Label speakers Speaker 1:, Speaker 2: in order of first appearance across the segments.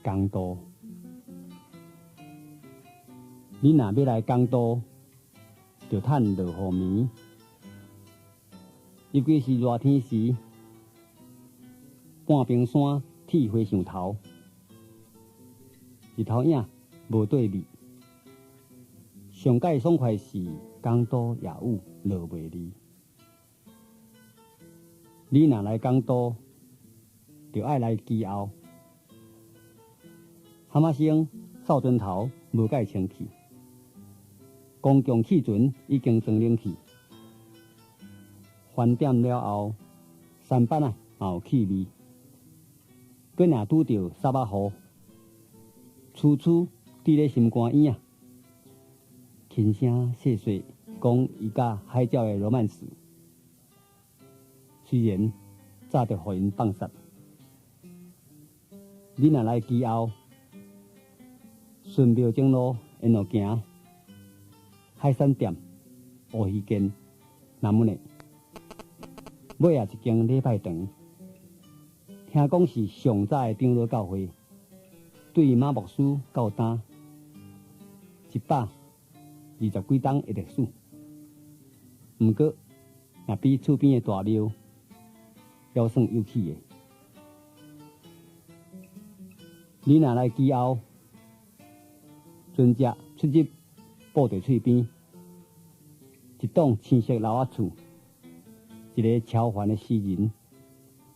Speaker 1: 江都。你若欲來江都，就趁落雨暝，尤其是熱天時，半冰山鐵和尚頭，日頭影無對味。上蓋爽快是江都夜雨落袂離。你若來江都，就愛來基後。蛤蟆星掃磚頭無蓋清氣，公共汽船已經裝冷氣。飯點了後，舢板仔嘛有氣味。閣若拄著捎仔雨，處處佇咧心肝耳仔，輕聲細細講伊佮海鳥的羅曼史。雖然早就予𪜶放殺。你若來基後，順廟前路沿路行，海產店、烏魚羹、南門的，尾仔一間禮拜堂，聽講是上早的長老教會，對馬牧師到今120幾冬的歷史。毋過，若比厝邊的大廟，猶算有趣的。你若來基後，船隻出入布袋喙邊，一棟青色樓仔厝，一个超凡的詩人，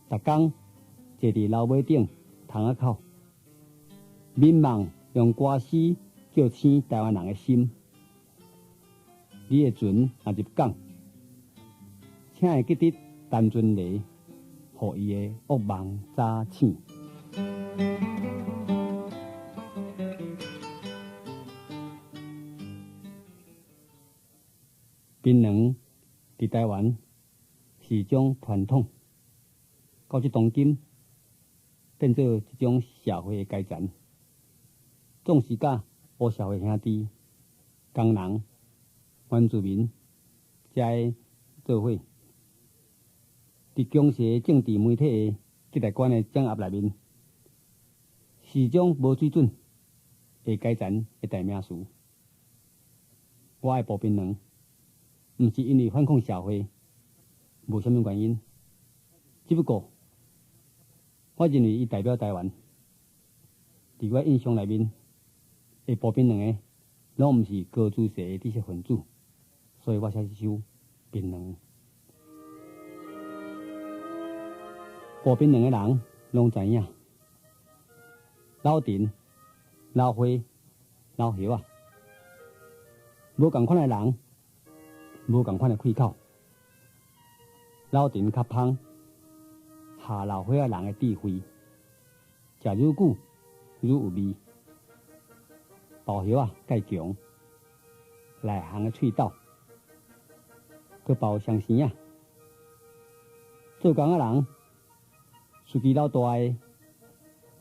Speaker 1: 逐工坐佇樓尾頂窗仔口，眠夢用歌詩叫醒台灣人的心。你的船若入港，請會記得陳俊雷，予伊的惡夢早醒。檳榔佇台灣是一種傳統，到這當今變做一種社會的階層，總是佮黑社會兄弟、工人、原住民遮个做伙，佇強勢政治媒體的這大關的掌握內面，是種無水準的階層的代名詞。我愛剝檳榔，毋是因為反抗社會，無啥物原因，只不過我認為伊代表台灣。佇我印象內面，會剝檳榔的，攏毋是高知識的知識分子，所以我寫這首檳榔。剝檳榔的人攏知影，老陳、老花、老葉仔，無仝款的人，無仝款的開口。老陳較芳，下老歲仔人的智慧，食愈久愈有味。包葉仔蓋強，內行的喙斗，閣包雙生仔。做工的人，司機老大的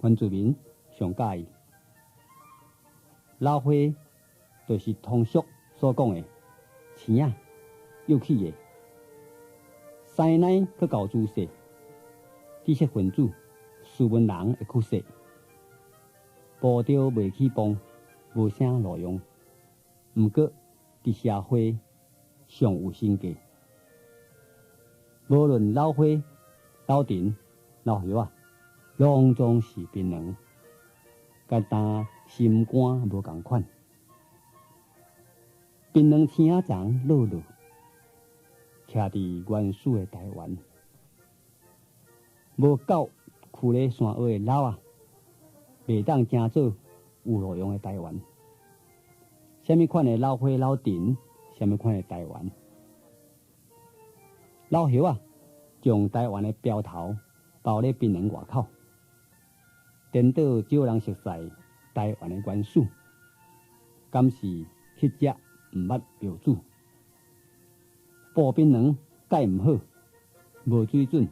Speaker 1: 原住民上佮意。老花就是通俗所講的青仔，幼齒的，師奶閣厚姿勢，知識分子、斯文人的曲線，步調袂起磅，無啥路用。毋過佇社會上有身價。無論老花、老陳、老葉仔，攏總是檳榔，佮焦心肝無仝款。檳榔青仔欉落落，徛佇原始的台灣，無夠囥咧山坳的老仔，袂當成做有路用的台灣。啥物款的老花老陳，啥物款的台灣？老葉仔將台灣的標頭包咧檳榔外口，顛倒少人熟似台灣的元素，敢是彼隻毋捌廟主？剝檳榔蓋毋好，無水準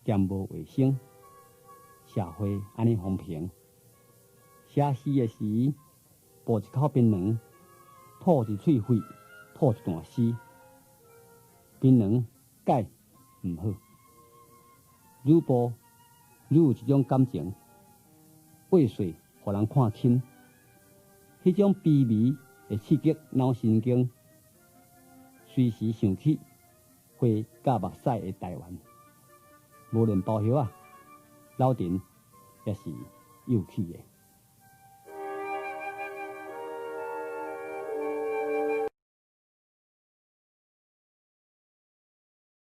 Speaker 1: 兼無衛生，社會按呢風評。寫詩的時，剝一口檳榔，吐一喙血，吐一段詩。檳榔蓋毋好，愈剝愈有一種感情，挖穴，予人看輕，彼種卑微會刺激腦神經，隨時想起血佮目屎的台灣。無論包葉仔，老陳也是幼齒的。